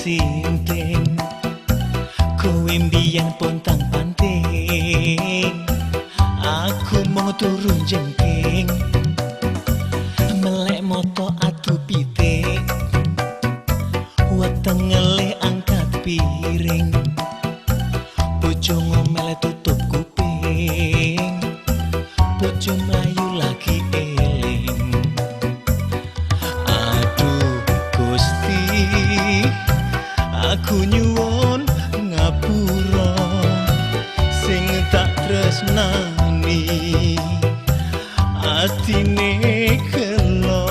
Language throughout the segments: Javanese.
Sinting, kowe mbiyen pontang panting, aku mung turu jengking, melek moto adu pitik, weteng ngelih angkat piring, bojo ngomel tutup kuping, bojo mlayu lagi eling. Aduh Gusti, aku nyuwun ngapura, sing tak tresnani atine gelo.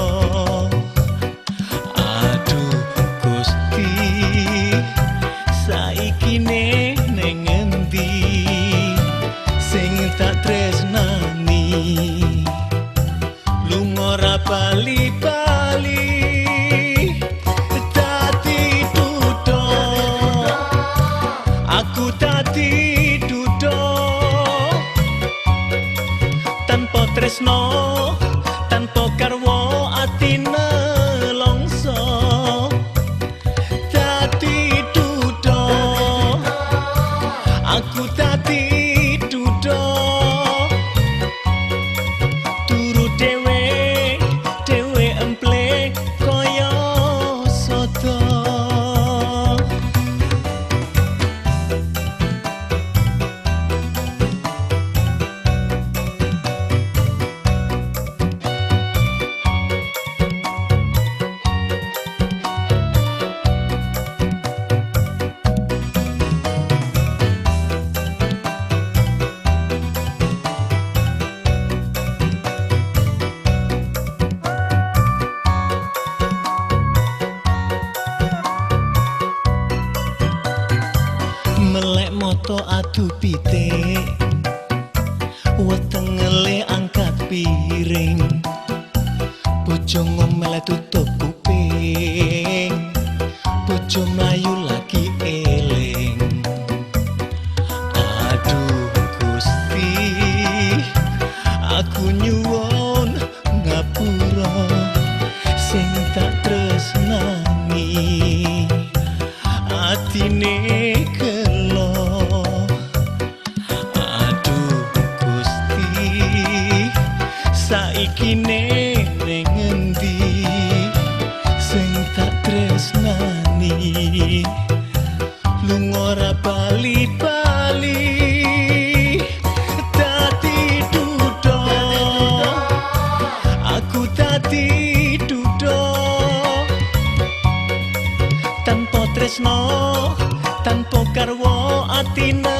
Aduh Gusti, saiki ning endi sing tak tresnani, lunga ora bali-bali. Dadi duda, aku dadi duda, tanpa tresno, tanpa garwa, atine nelongso. Dadi duda, aku dadi duda, turu dhewe dhewe emple kaya soto. Melek moto adu pitik, weteng ngelih angkat piring, bojo ngomel tutup kuping, bojo mlayu lagi eling. Aduh Gusti, aku nyuwun ngapura, sing tak tresnani atine gelo. Aduh Gusti, saiki ning endi sing tak tresnani, lunga ora bali-bali. Dadi duda, aku dadi duda, tanpa tresno, tanpa garwa, atine